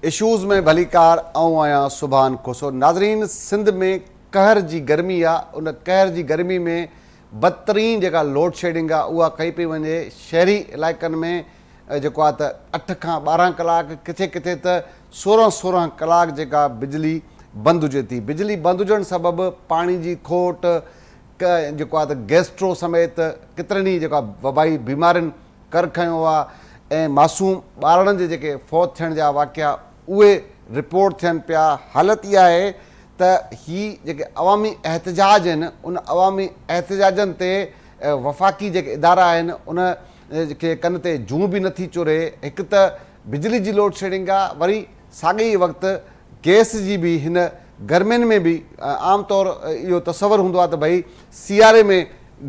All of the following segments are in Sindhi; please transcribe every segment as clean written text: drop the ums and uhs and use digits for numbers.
اشوز ۾ ڀليڪار آئون آهيان سبحان کوسو ناظرين سنڌ ۾ قهر جي گرمي آ ان قهر جي گرمي ۾ بدترين جيڪا لوڊ شيڊنگ آ اها ڪئي پئي وڃي شهري علائقن ۾ جيڪو آ ته اٺ کان 12 ڪلاڪ ڪٿي ڪٿي ته 16 16 ڪلاڪ جيڪا بجلي بند هجي ٿي بجلي بند هجڻ سبب پاڻي جي کوٽ جيڪو آ ته گيسٽرو سميت ڪيترن ئي جيڪا وبائي بيمارين ڪر کنيو آ ۽ معصوم ٻارڙن جي جيڪي فوت ٿيڻ جا واقعا اهي رپورٽ ٿين پيا حالت اها آهي ته هي جيڪي عوامي احتجاج آهن ان عوامي احتجاجن تي وفاقي جيڪي ادارا آهن ان کي ڪن تي جون به نٿي چري هڪ ته بجلي جي لوڊ شيڊنگ آ وري ساڳئي ئي وقت گئس جي به هن گرمين ۾ به عام طور اهو تصور هوندو آهي ته ڀئي سياري ۾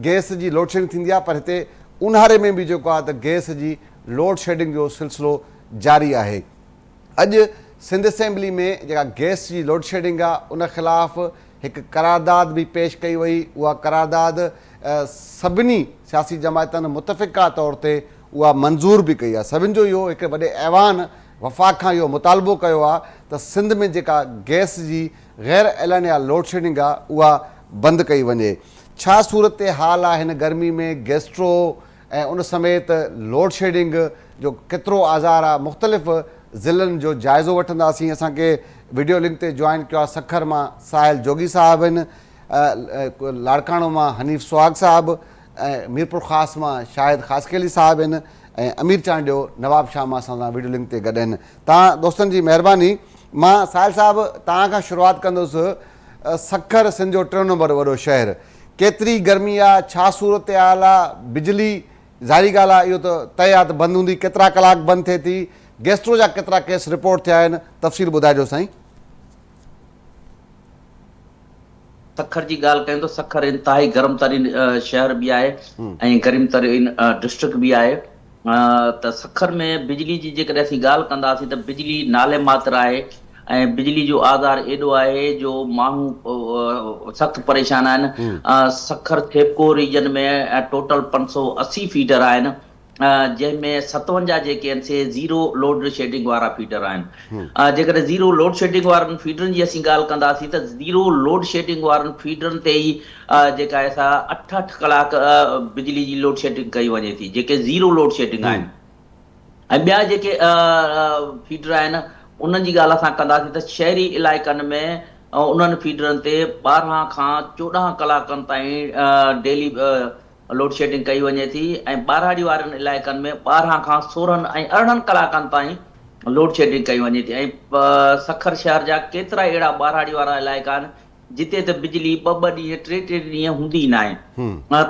گئس جي لوڊشيڊنگ ٿيندي آهي پر هتي اونهاري ۾ به جيڪو آهي ته گئس جي لوڊشيڊنگ جو سلسلو جاري آهي. اڄ سنڌ اسيمبلي ۾ جيڪا گئس جي لوڊشيڊنگ آهي ان خلاف هڪ قرارداد به پيش ڪئي وئي اها قرارداد سڀني سياسي جماعتن متفقه طور تي اها منظور به ڪئي آهي سڀن جو اهو هڪ وڏي ايوان وفاق کان اهو مطالبو ڪيو آهي ته سنڌ ۾ جيڪا گئس جي غير اعلانيه لوڊشيڊنگ آهي اها بند ڪئي وڃي. ڇا صورتحال آهي هن گرمي ۾ گيسٽرو ۽ ان سميت لوڊشيڊنگ جو ڪيترو آزار آهي مختلف ضلعن جو جائزو وٺنداسين اسان کي وڊيو لنڪ تي جوائن ڪيو آهي سکر مان ساحل جوڳي صاحب آهن لاڙڪاڻو مان حنيف سهاڳ صاحب ۽ ميرپورخاص مان شاهد خاصخيلي صاحب آهن ۽ امير چانڊيو نوابشاهه مان اسان سان وڊيو لنڪ تي گڏ آهن توهان دوستن جي مهرباني مان ساحل صاحب توهان کان شروعات ڪندس سکر سنڌ جو ٽيون نمبر وڏو شهر ڪيتري گرمي آ ڇا صورتحال آ بجلي ظاهري ڳالهه آ اهو ته طئي آ ته بند هوندي ڪيترا ڪلاڪ بند ٿئي ٿي گيسٽرو جا ڪيترا ڪيس رپورٽ ٿيا آهن تفصيل ٻڌائجو سائين. سکر جي ڳالهه ڪيون ته سکر انتهائي گرم ترين شهر به آهي ۽ گرم ترين ڊسٽرڪٽ به آهي ته سکر ۾ بجلي جي جيڪڏهن اسين ڳالهه ڪنداسين ته بجلي نالي ماتر آهي ۽ بجلي جو آزار ايڏو آهي جو ماڻهو سخت پريشان آهن Sukkur SEPCO region ۾ total 580 feeder آهن جنهن ۾ 57 جيڪي آهن سي زيرو لوڊ شيڊنگ وارا فيڊر آهن. جيڪڏهن زيرو لوڊ شيڊنگ وارن فيڊرن جي اسين ڳالهه ڪنداسين ته زيرو لوڊ شيڊنگ وارن فيڊرن تي ئي جيڪا آهي سا اٺ اٺ ڪلاڪ بجلي جي لوڊ شيڊنگ ڪئي وڃي ٿي جيڪي زيرو لوڊ شيڊنگ آهن ۽ ٻيا جيڪي فيڊر آهن انهن جي ڳالهه اسان ڪنداسين ته شهري علائقن ۾ انهن فيڊرن تي 12 کان 14 ڪلاڪن تائين ڊيلي لوڊشيڊنگ ڪئي وڃي ٿي ۽ ٻهراڙي وارن علائقن ۾ 12 کان 16 ۽ 18 ڪلاڪن تائين لوڊشيڊنگ ڪئي وڃي ٿي ۽ سکر شهر جا ڪيترا اهڙا ٻهراڙي وارا علائقا آهن جتي ته بجلي ٻه ٻه ڏينهن ٽي ٽي ڏينهن هوندي ئي ناهي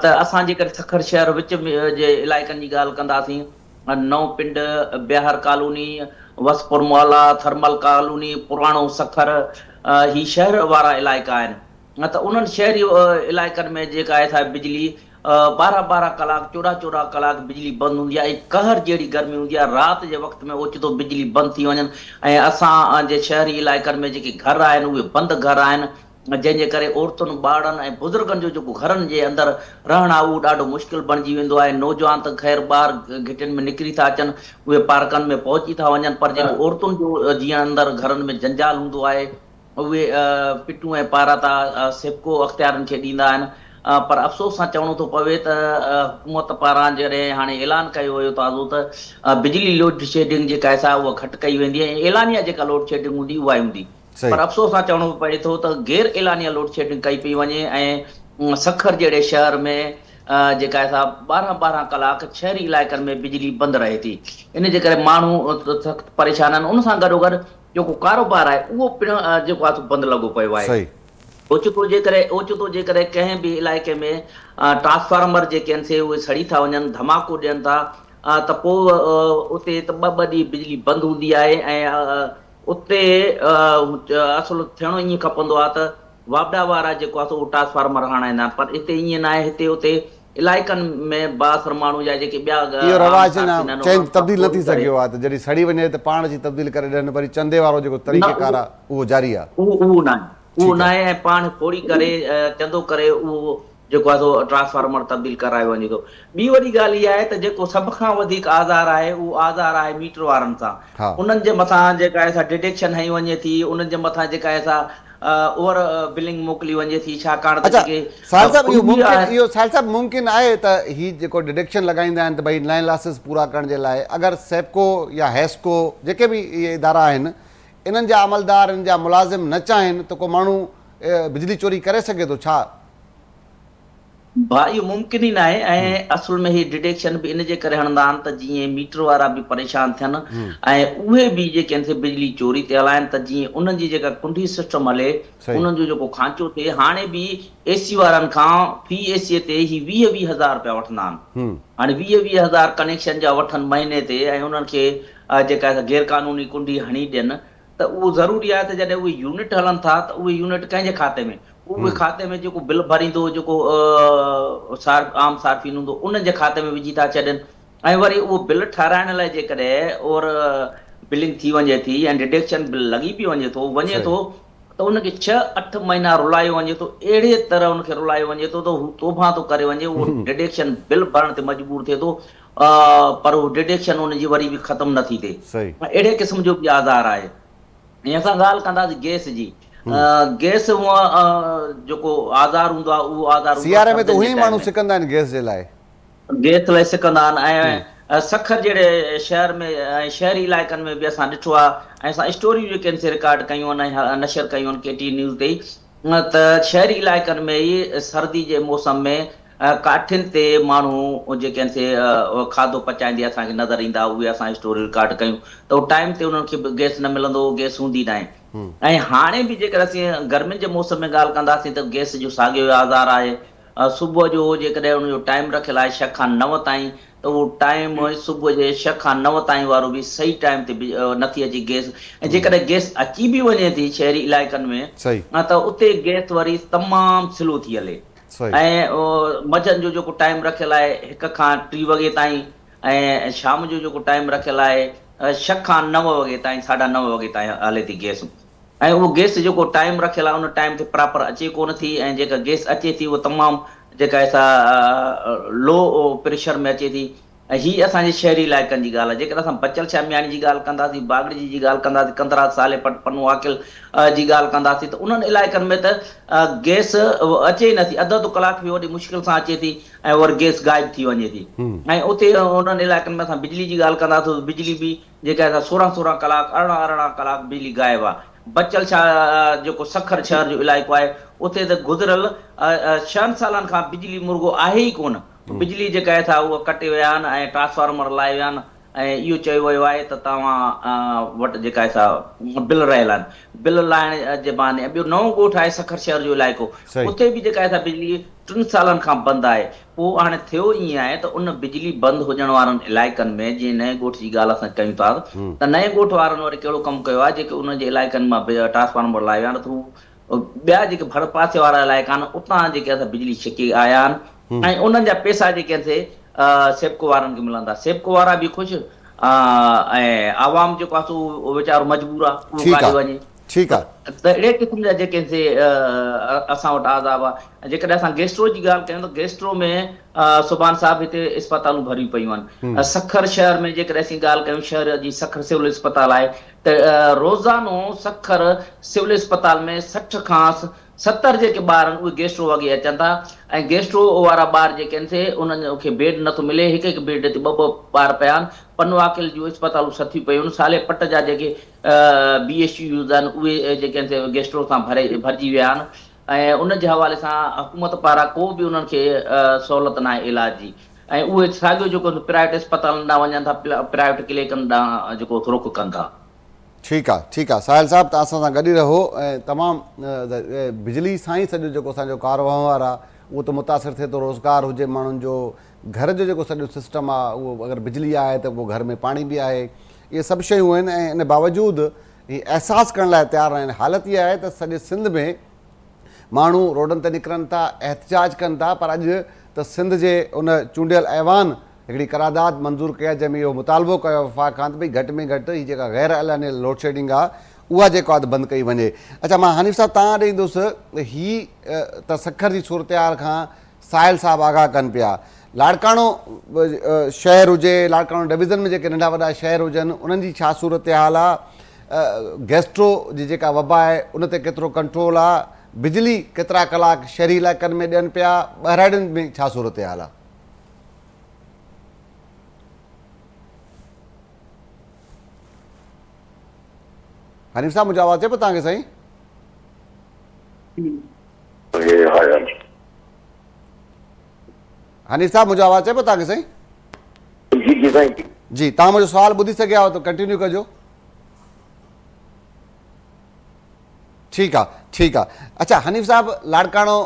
ته اسان جيڪڏهن سکر شهر وچ جي علائقن جي ڳالهه ڪنداسين نئون پنڊ، بهار ڪالوني، وسپور محلا، ٿرمل ڪالوني، پراڻو سکر هي شهر وارا علائقا آهن ته انهن شهري علائقن ۾ جيڪا آهي سا بجلي 12 12 ڪلاڪ 14 14 ڪلاڪ بجلي بند هوندي آهي ۽ قهر جهڙي گرمي هوندي آهي رات جي وقت ۾ اوچتو بجلي بند ٿي وڃن ۽ اسان جي شهري علائقن ۾ جيڪي گهر آهن اهي بند گهر آهن جنهن جي ڪري عورتن ٻارڙن ۽ بزرگن جو جيڪو گهرن جي اندر رهڻ آهي اهو ڏاڍو مشڪل بڻجي ويندو آهي نوجوان ته خير ٻاهر گهٽين ۾ نڪري ٿا اچن اهي پارڪن ۾ پهچي ٿا وڃن پر جيڪو عورتن جو جيئن اندر گهرن ۾ جنجال هوندو آهي اهي پٽون ۽ پاراتا سيپڪو اختيارين کي ڏيندا آهن پر افسوس سان چوڻو ٿو پوي ته حڪومت پاران جڏهن هاڻي اعلان ڪيو ويو تازو ته بجلي لوڊ شيڊنگ جيڪا آهي سا اها گهٽ ڪئي ويندي ۽ اعلانيه جيڪا لوڊ شيڊنگ هوندي اها ئي هوندي پر افسوس سان چوڻو پئي ٿو ته غير اعلانيه لوڊ شيڊنگ ڪئي پئي وڃي ۽ سکر جهڙي شهر ۾ جيڪا آهي سا 12 12 ڪلاڪ شهري علائقن ۾ بجلي بند رهي ٿي ان جي ڪري ماڻهو سخت پريشان آهن ان سان گڏوگڏ جيڪو ڪاروبار آهي اهو پڻ جيڪو آهي سو بند لڳو پيو آهي. اوچتو جيڪڏهن اوچتو جيڪڏهن ڪنهن به علائقي ۾ ٽرانسفارمر جيڪي آهن سي اهي سڙي ٿا وڃن ڌماڪو ڏين ٿا ته پوء اتي ته ٻه ٻه ڏينهن بجلي بند هوندي آهي ۽ اتي اصل ٿيڻو ائين کپندو آهي ته واپڊا وارا جيڪو آهي سو اهو ٽرانسفارمر هڻائيندا آهن پر هتي ائين ناهي هتي اتي علائقن ۾ بااثر ماڻهو يا جيڪي ٻيا اهو عام رواج اڃا صارفين آهن چينج انهن کان تبديل نه ڦوري ٿي ڪري. سگهيو آهي ته جڏهن سڙي وڃي ته پاڻ اچي تبديل ڪري ڏين وري چندي وارو جيڪو نه طريقي ڪار اهو آهي اهو جاري آهي. اهو اهو ناهي اهو ٺيڪ آهي. ناهي ۽ پاڻ ڦوڙي ڪري چندو ڪري اهو جيڪو آهي سو ٽرانسفارمر تبديل ڪرايو وڃي ٿو. ٻي وڏي ڳالهه اها آهي ته جيڪو سڀ کان وڌيڪ آزار آهي اهو آزار آهي ميٽر وارن سان. انهن جي مٿان جيڪا آهي سا ڊڊيڪشن هنئي وڃي ٿي، انهن جي مٿان جيڪا آهي سا اوور بلنگ موڪلي وڃي ٿي ڇاڪاڻ ته اڇا جيڪي ساحل صاحب اهو ڪنڊي ممڪن آهن. اهو ساحل صاحب ممڪن آهي ته هي جيڪو ڊڊيڪشن لڳائيندا آهن ته ڀئي لائين لاسز پورا ڪرڻ جي لاء اگر سيپڪو يا حيسڪو جيڪي به اهي ادارا آهن انهن جا عملدار انهن جا ملازم نه چاهين ته ڪو ماڻهو بجلي چوري ڪري سگهي ٿو ڇا؟ ڀاء اهو ممڪن ئي ناهي ۽ اصل ۾ هي ڊڊيڪشن به ان جي ڪري هڻندا آهن ته جيئن ميٽر وارا به پريشان ٿين ۽ اهي به جيڪي آهن سي بجلي چوري تي هلائن ته جيئن انهن جي جيڪا ڪنڊي سسٽم هلي انهن جو جيڪو کانچو ٿئي هاڻي به اي سي وارن کان في اي سي تي هي 20 20 هزار رپيا وٺندا آهن هاڻي 20 20 هزار ڪنيڪشن جا وٺن مهيني تي ۽ انهن کي جيڪا غير قانوني ڪنڊي هڻي ڏين ته اهو ضروري آهي ته جڏهن اهي يونٽ هلن ٿا ته اهي يونٽ ڪنهن جي کاتي ۾ اهي کاتي ۾ جيڪو بل ڀريندو جيڪو صارف عام صارفين هوندو انهن جي کاتي ۾ وجهي ٿا ڇڏين ۽ وري اهو بل ٺهرائڻ لاء جيڪڏهن اوور بلنگ ٿي وڃي ٿي ۽ ڊڊيڪشن بل لڳي به وڃي ٿو وڃي ٿو ته ان کي ڇهه اٺ مهينا رلايو وڃي ٿو اهڙي طرح ان کي رلايو وڃي ٿو ته هو توبهان ٿو ڪري وڃي اهو ڊڊيڪشن بل ڀرڻ تي مجبور ٿئي ٿو پر هو ڊڊيڪشن ان جي وري به ختم نه ٿي ٿئي. اهڙي قسم جو به آزار آهي. ۽ اسان ڳالهه ڪنداسين گئس جي. گئس هونء جيڪو آزار هوندو آهي اهو آزار هوندو آهي سياري ۾ ته سردين جي اهي ئي ٽائيم ماڻهو ۾. سڪندا آهن گئس جي لاء. گئس لاء سڪندا آهن ۽ سکر جهڙي شهر ۾ ۽ شهري علائقن ۾ به اسان ڏٺو آهي ۽ اسان اسٽوريون جيڪي آهن سي رڪارڊ ڪيون آهن ۽ نشر ڪيون آهن ڪي ٽي اين نيوز تي ته شهري علائقن ۾ ئي سردي جي موسم ۾ ڪاٺين تي ماڻهو جيڪي آهن سي کاڌو پچائيندي اسان کي نظر ايندا اهي اسان اسٽوري رڪارڊ ڪيون ته اهو ٽائيم تي انهن کي به گئس نه ملندو هو گئس هوندي ناهي ۽ هاڻي به جيڪر اسين گرمين جي موسم ۾ ڳالهه ڪنداسين ته گئس جو ساڳيو ئي آزار آهي صبح جو جيڪڏهن ان جو ٽائيم رکيل آهي ڇهه کان نو تائين ته اهو ٽائيم صبح جي ڇهه کان نو تائين وارو به صحيح ٽائيم تي نٿي اچي گئس ۽ جيڪڏهن گئس اچي به وڃي ٿي شهري علائقن ۾ ته اتي گئس وري تمام سلو ٿي هلي ۽ منجهند جو جيڪو ٽائيم رکيل آهي هڪ کان ٽي وڳي تائين ۽ شام جو جيڪو ٽائيم رکيل آهي ڇهه کان نو وڳي تائين ساڍا نو وڳي تائين هلي ٿي گئس ۽ اهو گئس جيڪو ٽائيم رکيل آهي ان ٽائيم تي پراپر اچي ڪونه ٿي ۽ جيڪا گئس اچي ٿي اها تمام جيڪا آهي سا لو پريشر ۾ اچي ٿي ۽ هي اسان جي شهري علائقن جي ڳالهه آهي. جيڪڏهن اسان بچل شاهه مياڻي جي ڳالهه ڪنداسين، باگڙجي جي ڳالهه ڪنداسين، ڪنڌرا، صالح پٽ، پنو عاقل جي ڳالهه ڪنداسين ته انهن علائقن ۾ ته گئس اچي ئي نٿي. اڌ اڌ ڪلاڪ به وڏي مشڪل سان اچي ٿي ۽ وري گئس غائب ٿي وڃي ٿي ۽ اتي انهن علائقن ۾ اسان بجلي جي ڳالهه ڪنداسين ته بجلي به جيڪا آهي سا سورهن سورهن ڪلاڪ، ارڙهن ارڙهن ڪلاڪ بجلي غائب آهي. بچل شاهه جيڪو سکر شهر جو علائقو آهي اتي ته گذريل ڇهن سالن کان بجلي مرڳو آهي ئي ڪونه. بجلي جيڪا آهي سا اها ڪٽي ويا آهن ۽ ٽرانسفارمر لائي ويا آهن ۽ اهو چيو ويو آهي ته توهان وٽ جيڪا آهي سا بل رهيل آهن بل لاهڻ جي بهاني ۽ ٻيو نئون ڳوٺ آهي سکر شهر جو علائقو اتي به جيڪا آهي سا بجلي ٽن سالن کان بند آهي پوء هاڻي ٿيو ائين آهي ته ان بجلي بند هجڻ وارن علائقن ۾ جيئن نئين ڳوٺ جي ڳالهه اسان ڪيون ٿا ته نئين ڳوٺ وارن وري ڪهڙو ڪم ڪيو آهي جيڪي انهن جي علائقن مان ٽرانسفارمر لائي ويا آهن ته هو ٻيا جيڪي ڀرپاسي وارا علائقا آهن اتان جيڪي اسان بجلي ڇڪي آيا آهن ۽ انهن جا پيسا جيڪي آهن سي سيپڪو وارن کي ملندا سيپڪو وارا به خوش ۽ عوام جيڪو آهي سو ويچارو مجبور آهي اهو ڪاڏي وڃي ٺيڪ آهي ته اهڙي قسم جا جيڪي سي اسان وٽ عذاب آهي جيڪڏهن اسان گيسٽرو جي ڳالهه ڪيون ته گيسٽرو ۾ سبحان صاحب هتي اسپتالون ڀريون پيون آهن سکر شهر ۾ جيڪڏهن اسين ڳالهه ڪيون شهر جي سکر سول اسپتال آهي ته روزانو سکر سول اسپتال ۾ 60 کان 70 جيڪي ٻار آهن اهي گيسٽرو وڳي اچن ٿا ۽ گيسٽرو وارا ٻار جيڪي آهن سي انهن کي بيڊ نٿو ملي هڪ هڪ بيڊ تي ٻه ٻه ٻار پيا آهن پنوعاقل جون اسپتالون ستيون پيون آهن صالح پٽ جا جيڪي بي ايڇ يوز آهن اهي جيڪي آهن سي گيسٽرو سان ڀري ڀرجي ويا آهن ۽ ان جي حوالي سان حڪومت پاران ڪو به انهن کي سهولت ناهي علاج جي ۽ اهي ساڳيو جيڪو پرائيويٽ اسپتالن ڏانهن وڃن ٿا پرائيويٽ ڪليڪن ڏانهن جيڪو رخ ڪن ٿا. ٺيڪ آ ٺيڪ آ ساحل صاحب توهان اسان سان گڏ ئي رهو ۽ تمام بجلي سان ئي سڄو جيڪو اسان جو ڪار وهنوار آ اهو ته متاثر ٿئي ٿو روزگار هجي ماڻهن جو گهر جو جيڪو سڄو سسٽم آ اهو اگر بجلي آهي ته پوء گهر ۾ پاڻي به آهي اهي سڀ شيون آهن ۽ ان باوجود هي احساس ڪرڻ لاء تيار ناهن حالت اها آهي ته سڄي سنڌ ۾ ماڻهو روڊن تي نڪرن ٿا، احتجاج ڪن ٿا پر اڄ ته سنڌ جي ان چونڊيل ايوان هڪڙي قرارداد منظور ڪئي آهي جنهن ۾ اهو مطالبو ڪيو آهي وفاق کان ته ڀئي گهٽ ۾ گهٽ هي جيڪا غير اعلانيل لوڊشيڊنگ آهي اها جيڪو آهي ته بند ڪئي وڃي. اڇا مان حنيف صاحب توهان ڏي ايندس هي ته سکر جي صورتحال کان ساحل صاحب آگاهه ڪن پيا. لاڙڪاڻو شهر هجي، لاڙڪاڻو ڊويزن ۾ جيڪي ننڍا وڏا شهر هجن انهن جي ڇا صورتحال آ، گيسٽرو جي جيڪا وبا آهي ان تي ڪيترو ڪنٽرول آ، بجلي ڪيترا ڪلاڪ شهري علائقن ۾ ڏين پيا، ٻهراڙين ۾ ڇا صورتحال آ؟ حنيف صاحب منهنجو آواز اچي پيو توهان کي سائين؟ حنيف صاحب منهنجو آواز اچي پيو توهان کي سائين؟ جي جي سائين. جي توهان منهنجو سوال ٻڌي سگهيا آهيو ته ڪنٽينيو ڪجو. ٺيڪ آ ٺيڪ آ اڇا حنيف صاحب لاڙڪاڻو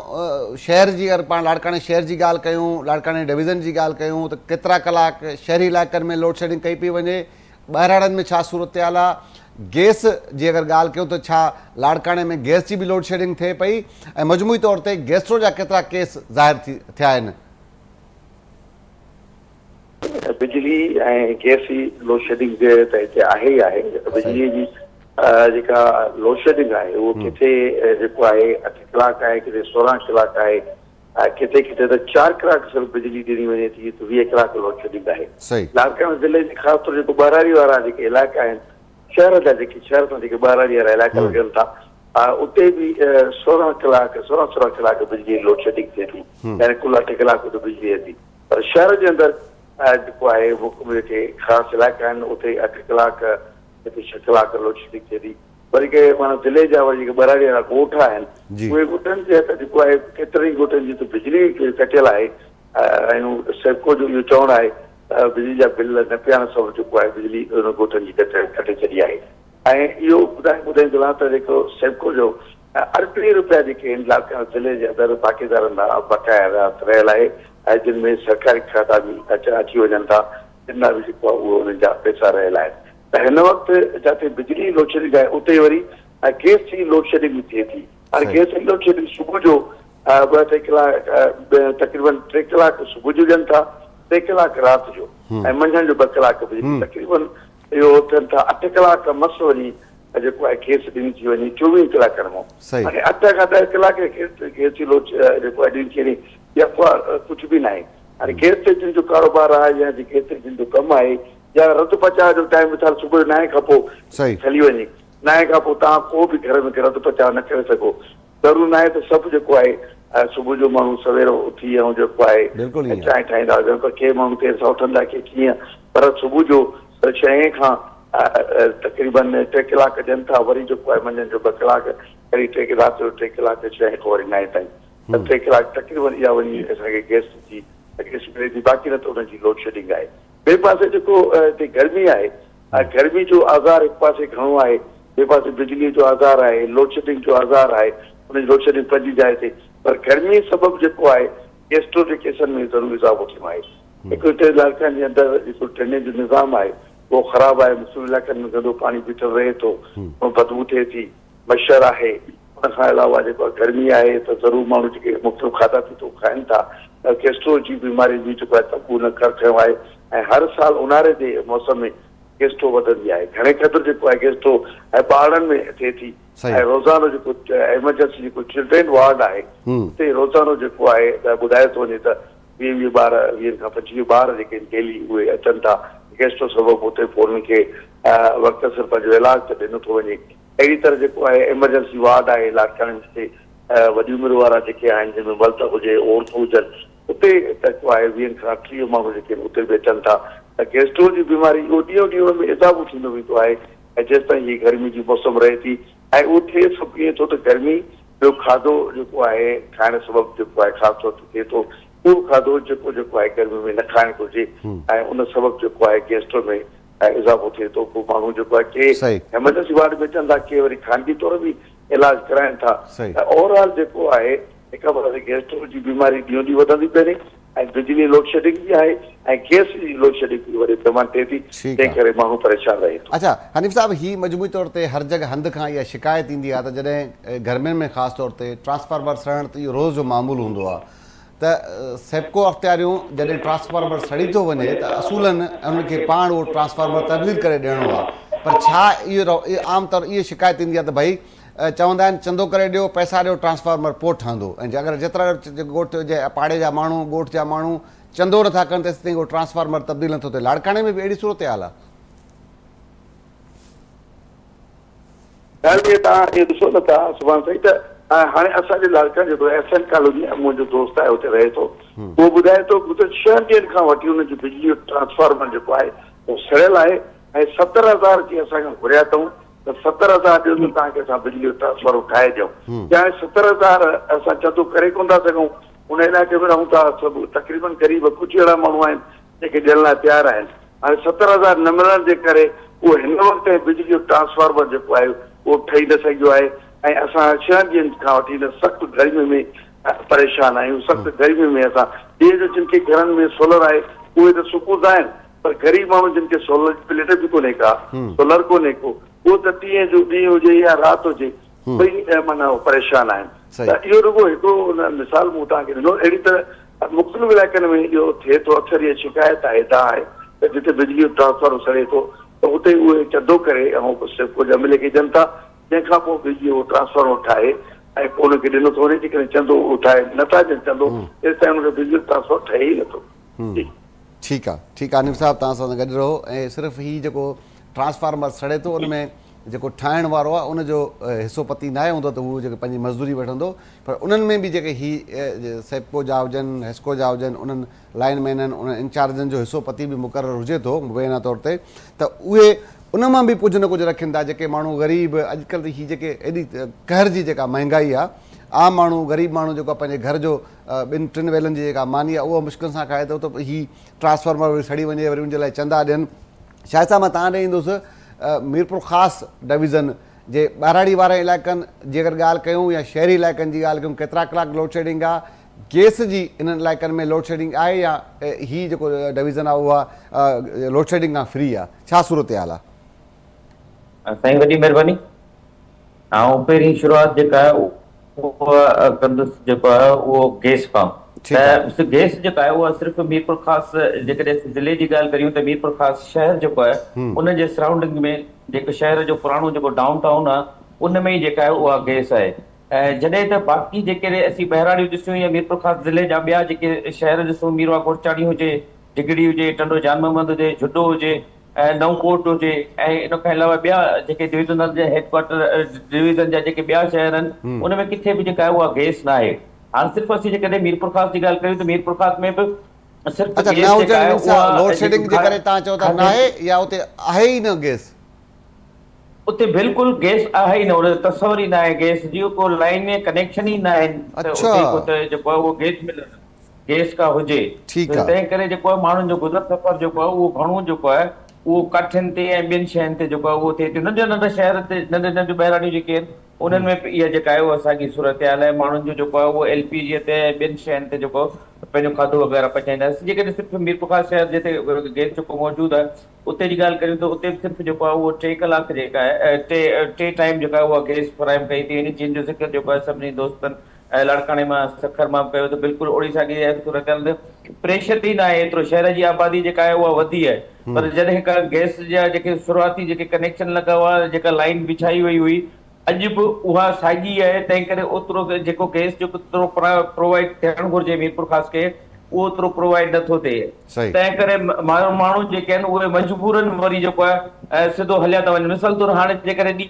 شهر جي اگر پاڻ لاڙڪاڻي شهر جي ڳالهه ڪيون لاڙڪاڻي ڊويزن جي ڳالهه ڪيون ته ڪيترا ڪلاڪ شهري علائقن ۾ لوڊ شيڊنگ ڪئي پئي وڃي ٻهراڙين ۾ ڇا صورتحال آ گيس جي اگر ڳالهه ڪيون ته ڇا لاڙڪاڻي ۾ گيس جي به لوڊ شيڊنگ ٿئي پئي ۽ مجموعي طور تي گيسٽرو جا ڪيترا ڪيس ظاهر ٿيا آهن؟ بجلي ۽ گيس جي لوڊشيڊنگ ته هتي آهي ئي آهي. بجلي جي جيڪا لوڊشيڊنگ آهي اهو ڪٿي جيڪو آهي اٺ ڪلاڪ آهي ڪٿي 16 ڪلاڪ آهي ڪٿي ڪٿي ته چار ڪلاڪ صرف بجلي ڏني وڃي ٿي ته 20 ڪلاڪ لوڊشيڊنگ آهي. لاڙڪاڻي ضلعي جي خاص طور جيڪو ٻهراڙي وارا جيڪي علائقا آهن شهر جا جيڪي شهر سان جيڪي ٻهراڙي وارا علائقا لڳن ٿا اتي به 16 ڪلاڪ 16 16 ڪلاڪ بجلي جي لوڊشيڊنگ ٿئي ٿي يعني ڪل اٺ ڪلاڪ اتي بجلي اچي ٿي. پر شهر جي اندر جيڪو آهي حڪم جيڪي خاص علائقا آهن اتي اٺ ڪلاڪ ڪٿي ڇهه ڪلاڪ لوڊشيڊنگ ٿئي ٿي وري ڪي معنيٰ ضلعي جا وري جيڪي ٻهراڙي وارا ڳوٺ آهن اهي ڳوٺن جي ته جيڪو آهي ڪيترن ئي ڳوٺن جي ته بجلي ڪٽيل آهي ۽ سيپڪو جو اهو چوڻ آهي ته بجلي جا بل نه پيئڻ سبب جيڪو آهي بجلي انهن ڳوٺن جي ڪٽي ڇڏي آهي ۽ اهو ٻڌائيندو هلان ته جيڪو سيپڪو جو اربين روپيا جيڪي آهن لاڙڪاڻو ضلعي جي اندر باقيدارن ڏانهن بقايا رهيل آهي ۽ جن ۾ سرڪاري کاتا به اچي وڃن ٿا تن ڏانهن به جيڪو آهي اهو انهن جا پئسا رهيل آهن ته هن وقت جاتي بجلي جي لوڊشيڊنگ آهي اتي وري گئس جي لوڊشيڊنگ به ٿئي ٿي هاڻي گئس جي لوڊشيڊنگ صبح جو ٻه ٽي ڪلاڪ تقريبن ٽي ڪلاڪ صبح جو ڏين ٿا ٽي ڪلاڪ رات جو ۽ منجهند جو ٻه ڪلاڪ بجلي تقريبن اهو ٿين ٿا اٺ ڪلاڪ مس وڃي جيڪو آهي گيس ڏني ٿي وڃي 24 ڪلاڪن مان هاڻي اٺ کان 10 ڪلاڪ گيس جي لوچ جيڪو آهي ڏني ٿي وڃي اها افواهه ڪجهه به ناهي هاڻي گيس تي جن جو ڪاروبار آهي يا گيس تي جن جو ڪم آهي يا رڌ پچاء جو ٽائيم مثال صبح جو نائين کان پوء هلي وڃي نائين کان پوء توهان ڪو به گهر ۾ رڌ پچاء نه ڪري سگهو ضرور ناهي ته سڀ جيڪو آهي صبح جو ماڻهو سوير اٿي ۽ جيڪو آهي چانهه ٺاهيندا هجن پر ڪي ماڻهو دير سان اٿندا ڪي ڪيئن پر صبح جو ڇهين کان تقريبن ٽي ڪلاڪ ڏين ٿا وري جيڪو آهي منجهند جو ٻه ڪلاڪ وري ٽي رات جو ٽي ڪلاڪ ڇهين کان وري نائين تائين ته ٽي ڪلاڪ تقريبن اها وڃي اسان کي گئس جي گئس ملي ٿي باقي نه ته ان جي لوڊ شيڊنگ آهي ٻئي پاسي جيڪو هتي گرمي آهي ۽ گرمي جو آزار هڪ پاسي گهڻو آهي، ٻئي پاسي بجلي جو آزار آهي، لوڊشيڊنگ جو آزار آهي، ان جي لوڊشيڊنگ پنهنجي جاء تي پر گرمي سبب جيڪو آهي گيسٽرو جي ڪيسن ۾ ضرور اضافو ٿيو آهي. هڪ هتي لاڙڪاڻي جي اندر جيڪو ڊرينيج جو نظام آهي اهو خراب آهي، مختلف علائقن ۾ گندو پاڻي بيٺل رهي ٿو، بدبو ٿئي ٿي، مڇر آهي، ان کان علاوه جيڪو آهي گرمي آهي ته ضرور ماڻهو جيڪي مختلف کاڌا پيتو کائن ٿا ته گيسٽرو جي بيماري به جيڪو آهي تبو نه ڪر کنيو آهي ۽ هر سال اونهاري جي موسم ۾ گيسٽرو وڌندي آهي گهڻي قدر جيڪو آهي گيسٽرو ۽ ٻارڙن ۾ ٿئي ٿي ۽ روزانو جيڪو ايمرجنسي جيڪو چلڊرين وارڊ آهي اتي روزانو جيڪو آهي ته ٻڌايو ٿو وڃي ته 20 20 ٻار 20 کان 25 ٻار جيڪي آهن ڊيلي اهي اچن ٿا گيسٽرو سبب اتي پوء انهن کي وقت سر پنهنجو علاج ته ڏنو ٿو وڃي اهڙي طرح جيڪو آهي ايمرجنسي وارڊ آهي لاڙڪاڻي ۾ جتي وڏي عمر وارا جيڪي آهن جنهن ۾ مرد هجي عورتون هجن اتي جيڪو آهي ويهن کان 30 ماڻهو جيڪي آهن اتي به اچن ٿا ته گيسٽرو جي بيماري اهو ڏينهون ڏينهن ان ۾ اضافو ٿيندو ويندو آهي ۽ جيستائين هي گرمي جي موسم رهي ٿي ۽ اهو ٿئي سڀ ائين ٿو ته گرمي ٻيو کاڌو جيڪو آهي کائڻ سبب جيڪو آهي خاص طور تي ٿئي ٿو اهو کاڌو جيڪو جيڪو آهي گرمي ۾ نه کائڻ گهرجي ۽ ان سبب جيڪو آهي گيسٽرو ۾ ۽ اضافو ٿئي ٿو پوء ماڻهو جيڪو آهي ڪي ايمرجنسي وارڊ ۾ اچن ٿا ڪي وري خانگي طور به علاج ڪرائين ٿا ته اوور آل جيڪو آهي هڪ پاسي گيسٽرو جي بيماري ڏينهون ڏينهن وڌندي پئي وڃي ۽ بجلي لوڊشيڊنگ به آهي ۽ گيس جي لوڊشيڊنگ به وڏي پيماني تي ٿي تنهن ڪري ماڻهو پريشان رهي ٿو. اڇا حنيف صاحب هي مجموعي طور تي هر جڳ هنڌ کان اها شڪايت ايندي آهي ته جڏهن گرمين ۾ خاص طور تي ٽرانسفارمر سڙڻ ته اهو روز جو معمول هوندو آهي ته سيپڪو اختياريون جڏهن ٽرانسفارمر سڙي ٿو وڃي ته اصولن انهن کي پاڻ اهو ٽرانسفارمر تبديل ڪري ڏيڻو آهي پر ڇا اهو عام طور اهي شڪايت ايندي آهي ته ڀئي چوندا آهن چندو ڪري ڏيو پئسا ڏيو ٽرانسفارمر پوء ٺهندو ۽ اگر جيترا ڳوٺ جي پاڙي جا ماڻهو ڳوٺ جا ماڻهو چندو نٿا ڪن تيسيتائين اهو ٽرانسفارمر تبديل نٿو ٿئي لاڙڪاڻي ۾ به اهڙي صورتحال آهي. ڳالهه اها توهان اهو ڏسو نه ٿا سبحان سائين ته هاڻي اسان جي لاڙڪاڻي جيڪو ايس اين ڪالوني آهي منهنجو دوست آهي اتي رهي ٿو اهو ٻڌائي ٿو گذريل ڇهن ڏينهن کان وٺي ان جي بجلي جو ٽرانسفارمر جيڪو آهي اهو سڙيل آهي ۽ 70,000 جي اسان کان گهريا اٿئون ته 70,000 ڏيو ته توهان کي اسان بجلي جو ٽرانسفارمر ٺاهي ڏيون چي هاڻي 70,000 اسان چندو ڪري ڪونه ٿا سگهون ان علائقي ۾ رهون ٿا سڀ تقريبن غريب ڪجهه اهڙا ماڻهو آهن جيڪي ڏيڻ لاء تيار آهن. هاڻي 70,000 نه ملڻ جي ڪري اهو هن وقت تائين بجلي جو ٽرانسفارمر جيڪو آهي اهو ٺهي نه سگهيو آهي ۽ اسان ڇهن ڏينهن کان وٺي هن سخت گرمي ۾ پريشان آهيون. سخت گرمي ۾ اسان ڏينهن جو جن کي گهرن ۾ سولر آهي اهي ته سڪون سان آهن پر غريب ماڻهو جن کي سولر جي پليٽ به ڪونهي ڪا سولر ڪونهي ڪو اهو ته ڏينهن جو ڏينهن هجي يا رات هجي ٻئي معنيٰ پريشان آهن ته اهو رڳو هڪڙو مثال مون توهان کي ڏنو اهڙي طرح مختلف علائقن ۾ اهو ٿئي ٿو اڪثر اها شڪايت آهي دانهن آهي ته جتي بجلي جو ٽرانسفارمر سڙي ٿو ته اتي اهي چندو ڪري ۽ سيپڪو جي عملي کي ڏين ٿا جنهن کان پوء بجلي اهو ٽرانسفارمر ٺاهي ۽ پوء ان کي ڏنو ٿو وڃي جيڪڏهن چندو اهو ٺاهي نٿا ڏين چندو تيستائين ان کي بجلي جو ٽرانسفارمر ٺهي ئي نٿو جي. ٺيڪ آ ٺيڪ آ حنيف صاحب توهان اسان سان گڏ رهو ۽ صرف هي جيڪو ٽرانسفارمر سڙي ٿو ان ۾ جيڪو ٺاهڻ وارو آهي ان جو حصو پتي ناهي هوندو ته هو جيڪي پنهنجي مزدوري وٺندو پر انهن ۾ به جيڪي هي سيپڪو جا هجن حيسڪو جا هجن انهن لائن مينن انهن انچارجن جو حصو پتي به مقرر هجي ٿو مبينا طور تي ته اهي ان مان به ڪجهه نه ڪجهه رکين ٿا جيڪي ماڻهو غريب اڄڪلهه ته هي جيڪي ايڏي قهر جي جيڪا مهنگائي آهي عام ماڻهو غريب ماڻهو جيڪو پنهنجي گهر جو ٻن ٽن ويلن جي جيڪا ماني آهي اها مشڪل سان کائي ٿو ته هي ٽرانسفارمر وري سڙي وڃي وري ان جي لاء چندا ڏين شاهد صاحب مان توهان ڏي ايندس ميرپورخاص ڊويزن جي ٻهراڙي وارن علائقن جي اگر ڳالهه ڪيون يا شهري علائقن جي ڳالهه ڪيون ڪيترا ڪلاڪ لوڊشيڊنگ آهي گيس جي انهن علائقن ۾ لوڊشيڊنگ آهي يا هي جيڪو ڊويزن آهي اها لوڊشيڊنگ کان فري آهي ڇا صورتحال آهي؟ سائين وڏي مهرباني آئون پهرين شروعات جيڪا آهي اها ڪندس جيڪو آهي اهو گيس کان ته گيس جيڪا آهي اها صرف ميرپورخاص جيڪڏهن اسين ضلعي جي ڳالهه ڪريون ته ميرپورخاص شهر جيڪو آهي ان جي سرائونڊنگ ۾ جيڪو شهر جو پراڻو جيڪو ڊائون ٽائون آهي ان ۾ ئي جيڪا آهي اها گيس آهي ۽ جڏهن ته باقي جيڪڏهن اسين ٻهراڙيون ڏسون يا ميرپورخاص ضلعي جا ٻيا جيڪي شهر ڏسون ميرواهه گورچاڻي هجي ڊگهڙي هجي ٽنڊو جان محمد هجي جهڏو هجي ۽ نئون ڪوٽ هجي ۽ ان کان علاوه ٻيا جيڪي ڊويزنل جا هيڊ ڪوارٽر ڊويزن جا جيڪي ٻيا شهر آهن ان ۾ ڪٿي به جيڪا آهي اها گئس ناهي هاڻ صرف اسين جيڪڏهن ميرپورخاص جي ڳالهه ڪريون ته ميرپورخاص ۾ به صرف اچا گئس نه جيڪا هجڻ آهي مينس اها لوڊ شيڊنگ جي ڪري توهان چئو ٿا کاڌي ناهي يا اتي آهي ئي نه گئس؟ اتي بلڪل گئس آهي ئي نه ان جو تصور ئي ناهي گئس جي ڪو لائين ڪنيڪشن ئي ناهن ته اڇا اتي ڪو ته جيڪو آهي اهو گئس ملندو گئس ڪا هجي ٺيڪ ته آ. تنهن ڪري جيڪو آهي ماڻهن جو گذر سفر جيڪو آهي اهو گهڻو جيڪو آهي اهو ڪاٺين تي ۽ ٻين شين تي جيڪو آهي اهو ٿئي ٿو ننڍا ننڍا شهر تي ننڍي ننڍيون ٻهراڙيون جيڪي آهن انهن ۾ به اها جيڪا آهي اها ساڳي صورتحال آهي ماڻهن جو جيڪو آهي اهو ايل پي جي تي ۽ ٻين شين تي جيڪو پنهنجو کاڌو وغيره پچائيندا آهن جيڪڏهن صرف ميرپورخاص شهر جتي گئس جيڪو موجود آهي اتي جي ڳالهه ڪريون ته اتي به صرف جيڪو آهي اهو ٽي ڪلاڪ جيڪا آهي ٽي ٽي ٽائيم جيڪا آهي اها گئس فراهم ڪئي ٿي وڃي جنهن جو ذڪر جيڪو آهي سڀني دوستن ۽ لاڙڪاڻي مان سکر مان به ڪيو ته بلڪل اوڙي ساڳي صورتحال ته پريشر ئي ناهي ايترو شهر جي آبادي جيڪا آهي اها وڌي آهي پر جڏهن کان گئس جا جيڪي شروعاتي جيڪي ڪنيڪشن لڳا هئا جيڪا لائين وڇائي وئي هئي اڄ به اها ساڳي آهي تنهن ڪري اوترو جيڪو گئس جو ڪيترو پرووائيڊ ٿيڻ گهرجي ميرپورخاص کي اهو اوترو پرووائيڊ نٿو ٿئي تنهن ڪري ماڻهو جيڪي آهن اهي مجبورن وري جيڪو آهي سڌو هليا ٿا وڃن مثال طور هاڻي جيڪڏهن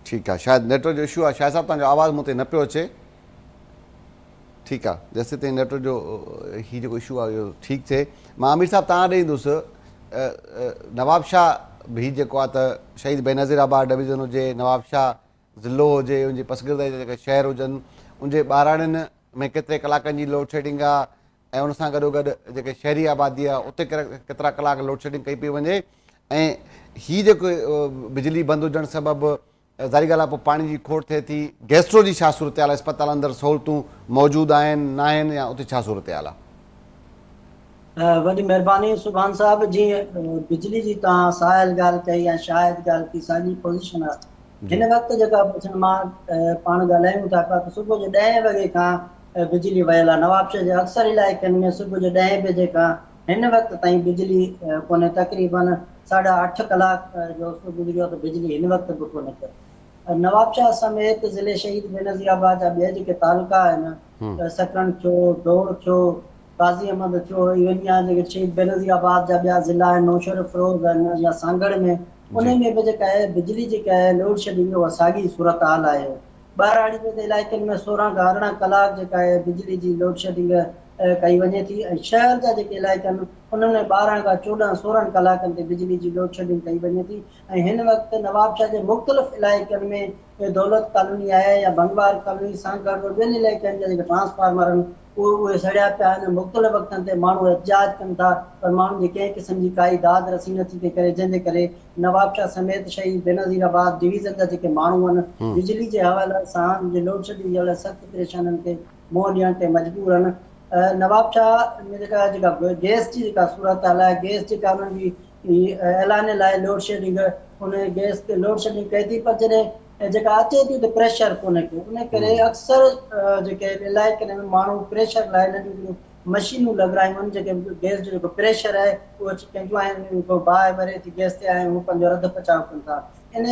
ٺيڪ آ شايد نيٽورڪ جو اشو آ شاهد صاحب توهان جو آواز مون تي نه پيو اچي ٺيڪ آ جيسين تائين نيٽورڪ جو هي جيڪو اشو آ اهو ٺيڪ ٿئي مان امير صاحب توهان ڏي ايندس نواب شاهه به جيڪو آ ته شهيد بينظير آباد ڊويزن هجي نواب شاهه ضلعو هجي ان جي پسگردائي جا جيڪي شهر هجن ان جي ٻهراڙين ۾ ڪيتري ڪلاڪن جي لوڊ شيڊنگ آ ۽ ان سان گڏوگڏ جيڪي شهري آبادي آهي اتي ڪيترا ڪلاڪ لوڊشيڊنگ ڪئي پئي وڃي ۽ هي جيڪو بجلي بند هجڻ سبب ظاهري ڳالهه آهي پوء پاڻي جي کوٽ ٿئي ٿي گيسٽرو جي ڇا صورتحال آهي اسپتال اندر سهولتون موجود آهن ناهن يا اتي ڇا صورتحال آهي؟ وڏي مهرباني سبحان صاحب جيئن بجلي جي توهان ساحل ڳالهه ڪئي ۽ شاهد ڳالهه ڪئي ساڳي پوزيشن آهي هن وقت جيڪا مان پاڻ ڳالهايون ٿا پيا ته صبح جو ڏهين وڳي کان بجلي ويل آهي نوابشاهه جي اڪثر علائقن ۾ صبح جو ڏهين بجي کان هن وقت تائين بجلي ڪونهي تقريبن ساڍا اٺ ڪلاڪ جو عرصو گذريو آهي ته بجلي هن وقت به ڪونهي ڪا. نوابشاهه سميت ضلعي شهيد بينظير آباد جا ٻيا جيڪي تعلقا آهن سڪرنڊ ٿيو، ڊوڙ ٿيو، قاضي احمد ٿيو، ايون يا جيڪي شهيد بينظير آباد جا ٻيا ضلعا آهن نوشهروفيروز آهن يا سانگهڙ ۾ انهي ۾ به جيڪا آهي بجلي جيڪا آهي لوڊ شيڊنگ اها ساڳي صورتحال آهي. ٻهراڙي جي علائقن ۾ 16 کان 18 ڪلاڪ جيڪا آهي بجلي جي لوڊشيڊنگ ڪئي وڃي ٿي ۽ شهر جا جيڪي علائقا آهن انهن ۾ 12 کان 14 16 ڪلاڪن تي بجلي جي لوڊشيڊنگ ڪئي وڃي ٿي ۽ هن وقت نوابشاهه جي مختلف علائقن ۾ دولت ڪالوني آهي يا ڀنگوار ڪالوني سانگهڙ ٻين علائقن جا جيڪي ٽرانسفارمر آهن اهي سڙيا پيا آهن مختلف وقتن تي ماڻهو احتجاج ڪن ٿا پر ماڻهن جي ڪنهن قسم جي ڪائي داد رسي نٿي ٿئي ڪري جنهن جي ڪري نوابشاهه سميت شهيد بينظير آباد ڊويزن جا جيڪي ماڻهو آهن بجلي جي حوالي سان جي لوڊشيڊنگ جي حوالي سخت پريشانين کي منهن ڏيڻ تي مجبور آهن نوابشاهه ۾ جيڪا جيڪا گئس جي جيڪا صورتحال آهي گئس جيڪا انهن جي اعلان لاء لوڊشيڊنگ ان گئس تي لوڊشيڊنگ ڪئي ٿي پر جڏهن ۽ جيڪا اچي ٿي ته پريشر ڪونهي ڪو ان ڪري اڪثر جيڪي علائقن ۾ ماڻهو پريشر لاء ننڍيون ننڍيون مشينون لڳرايون آهن جيڪي گئس جو جيڪو پريشر آهي اهو اچي ڪنديون آهن ڪو باهه ٻري ٿي گئس تي ۽ هو پنهنجو رڌ پچاء ڪن ٿا ان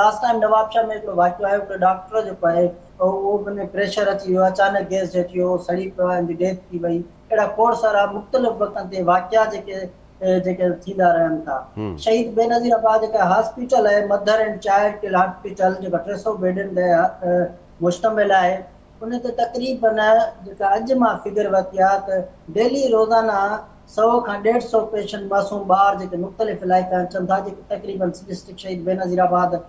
لاسٽ ٽائيم نوابشاهه ۾ هڪڙو واقعو آيو هڪڙو ڊاڪٽر جيڪو آهي اهو به پريشر اچي ويو اچانڪ گئس جو اچي ويو سڙي پيو ۽ ڊيٿ ٿي وئي اهڙا کوڙ سارا مختلف وقتن تي واقعا جيڪي جيڪي ٿيندا رهن ٿا. شهيد بينظير آباد جيڪا هاسپيٽل آهي mother and child care hospital جيڪا 300 بيڊن تي مشتمل آهي ان تي تقريبن جيڪا اڄ مان فگر ورتي آهي ته ڊيلي روزانه سئو کان ڏيڍ سئو پيشنٽ معصوم ٻار جيڪي مختلف علائقا اچن ٿا جيڪي تقريبن ڊسٽرڪٽ شهيد بينظير آباد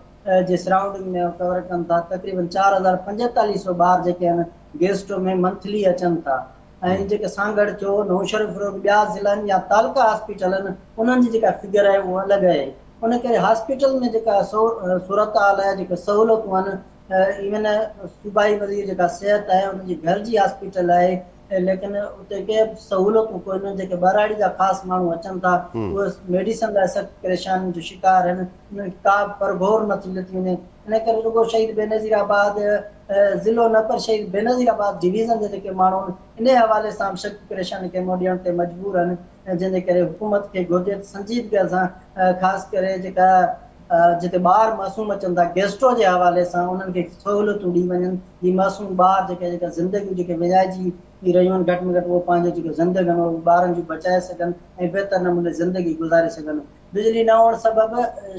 جي سرائونڊنگ ۾ ڪور ڪن ٿا تقريبن 4045 سئو ٻار جيڪي آهن گيسٽرو ۾ منٿلي اچن ٿا ۽ جيڪي سانگهڙ ٿيو، نوشهروفيروز ٻيا ضلعن يا تعلقه هاسپيٽل آهن انهن جي جيڪا فگر آهي اهو الڳ آهي ان ڪري هاسپيٽل ۾ جيڪا صورتحال آهي جيڪي سهولتون آهن ايون صوبائي وزير جيڪا صحت آهي ان جي گهر جي هاسپيٽل آهي ليڪن اتي ڪي به سهولتون ڪونهن جيڪي ٻهراڙي جا خاص ماڻهو اچن ٿا اهي ميڊيسن لاء سخت پريشانين جو شڪار آهن انهن کي ڪا به پرگهور نٿي لٿي وڃي ان ڪري رڳو شهيد بينظير آباد ضلعو نه پر شهيد بينظير آباد ڊويزن جا جيڪي ماڻهو آهن انهي حوالي سان به سخت پريشاني کي منهن ڏيڻ تي مجبور آهن جنهن جي ڪري حڪومت کي گهرجي ته سنجيدگي سان خاص ڪري جيڪا جتي ٻار معصوم اچن ٿا گيسٽرو جي حوالي سان انهن کي سهولتون ڏئي وڃن جي معصوم ٻار جيڪي جيڪا زندگيون جيڪي وڃائجي رهيون آهن گهٽ ۾ گهٽ اهو پنهنجو جيڪو زندگي آهن اهو ٻارن جون بچائي سگهن ۽ بهتر نموني زندگي گذاري سگهن. بجلي نه هئڻ سبب